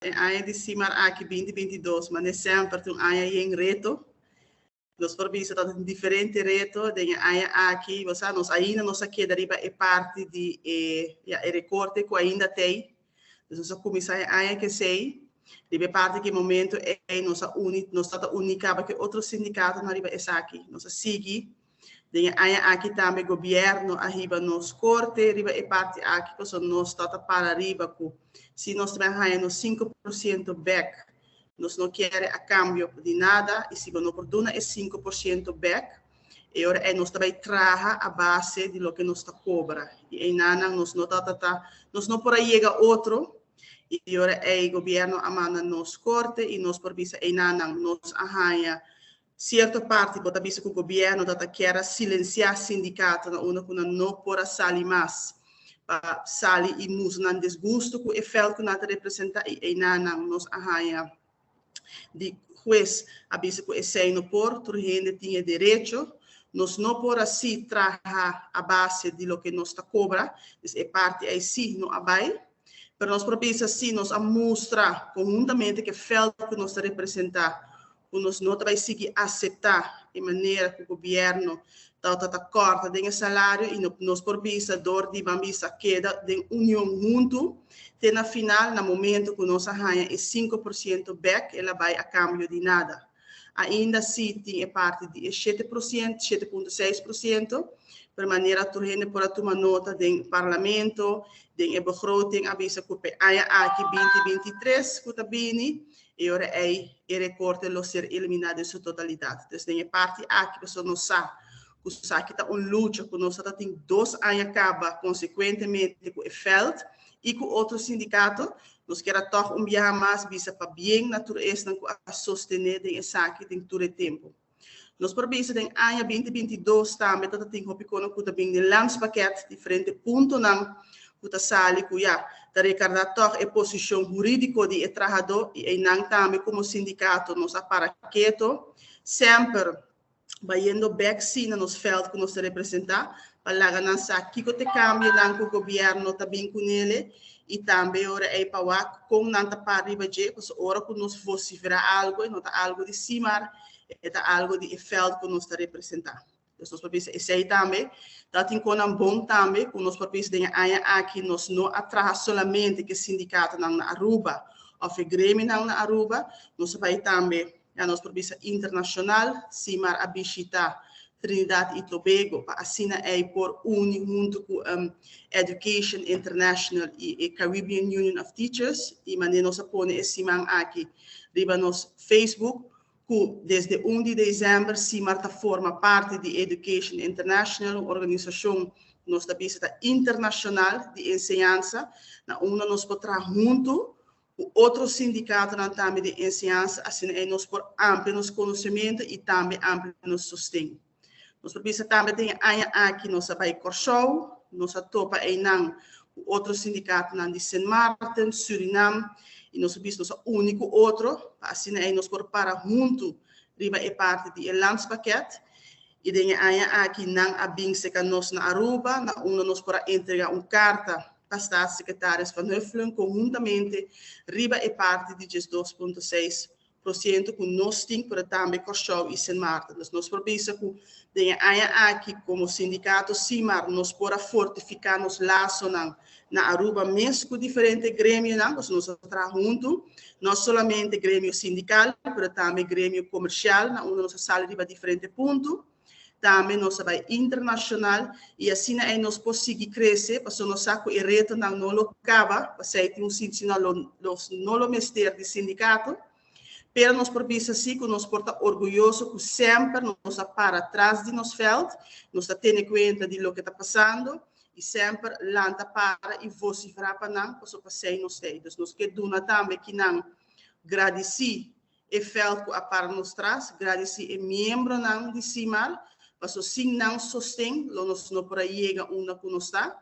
E aña di SIMAR aki 2022, manera semper un aña yen reto. Nos por bisa ta un diferente reto den e aña aki, bo nos ainda nos a keda riba e parti di e, ja, e recorte ku ainda tin. Nos a kuminsá e aña ku esei. Riba e parti ku e momento ei nos a uni, nos ta uni kaba ku otro sindikato na riba esaki. Nos a sigui den e aña aki tambe gobièrnu a hiba nos korte riba e parti aki, ku nos ta para riba ku si nos tambe haña nos 5% bèk, nos no ke a kambio di nada, i si no por duna e 5% bèk, e ora ei nos tambe traha a base di loke nos ta kobra. I einan nos no ta nos no por yega otro, i ora ei gobièrnu a manda nos korte i nos por bisa einan nos a haña sierto parti, bo ta bisa ku gobièrnu ta ke silensiá sindikato na unda ku no por a sali mas pa sali i mustra nan disgusto ku e veld ku nan ta representá, i einan nos a haña di hues a bisa ku esei no por, tur hende tin derecho. Nos no por asina traha a base di loke nos ta kobra, e parti ei sí no a bai, pero nos por bisa sí nos a mustra konhuntamente ku e veld ku nos ta representá, ku nos no ta bai sigui aseptá e manera ku gobièrnu ta korta den salario, i nos por bisa dor di ban bisa keda den union huntu te na final, na momento ku nos haña e 5% bèk, el a bai a kambio di nada. Ainda sí tin e parti di 7%, 7,6%, per manera tur hende por tuma nota den parlamento, den e begroting a bisa ku e aña aki 2023 ku ta bini, i ora ei e recorte lo ser eliminá den su totalidat. Dus den e parti aki, bo no sa, ku esaki ta un lucha ku nos tin 2 aña kaba konsekuentemente ku e veld i ku otro sindikato. Nos ke toch un biaha mas bisa pabien na tur esnan ku a sostené den esaki den tur e tempu. Nos por bisa den aña 2022 tambe ta tin hopi kos ku ta bin den landspakket, diferente puntonan ku ta sali ku ya ta rekordá toch e posishon hurídiko di e trahadó, i einan tambe komo sindikato nos a para keto, semper bayendo bèk sí na nos veld ku nos ta representá, pa laga nan sa kiko ta e kambionan ku gobièrnu ta bin kuné, i tambe ora ei pa wak kon nan ta para riba dje, pasobra ora ku nos vosiferá algu, no ta algu di SIMAR, ta algu di e veld ku nos ta representá. Dus nos por bisa esei tambe, dat tin kosnan bon tambe, ku nos por bisa den aña aki nos no a traha solamente ku sindikatonan na Aruba, òf e gremionan na Aruba, nos a bai tambe, ja, nos por bisa internashonal. SIMAR a bishitá Trinidad i Tobago, pa asina ei por uni huntu ku Education International i Caribbean Union of Teachers, i manera nos a pone e siman aki riba nos Facebook, ku desde 1 di desèmber SIMAR ta forma parti di Education International, un organisashon, nos ta bisa, internashonal di enseñansa, na unda nos por traha huntu ku otro sindikatonan tambe di enseñansa, asina ei nos por amplia nos konosementu i tambe amplia nos sosten. Nos por bisa tambe den aña aki nos a bai Kòrsou, nos a topa einan otro sindikatonan di Sint Maarten, Surinam, i nos a bisa nos a uni ku otro, asina ei nos por para huntu riba e parti di e landspakket. I den aña aki nan a bin serka nos na Aruba, na unda nos por a entregá un karta pa staatssecretaris Van Huffelen konhuntamente riba e parti di 12,6% ku nos tin, pero tambe Kòrsou i Sint Maarten. Dus nos por bisa ku den aña aki komo sindikato SIMAR nos por a fortifiká nos lasonan na Aruba mes ku diferente gremionan, nos a traha huntu, no solamente gremio sindikal, pero tambe gremio komersial, na unda nos a sali riba diferente punto. Tambe nos a bai internashonal i asina ei nos por sigui krese, pasobra nos sa ku e retonan no lo kaba, pasobra tin un sitio no lo mester di sindikato, pero nos por bisa sí ku nos por ta orguyoso ku semper nos a para tras di nos veld, nos ta tene kuenta di loke ta pasando i semper lanta para i vosiferá pa nan, pasobra esei nos ta. Dus nos ke duna tambe ku nan gradisí e veld ku a para nos tras, gradisí e miembronan di SIMAR, pasobra sin nan sosten, lo nos no por a yega unda ku nos ta.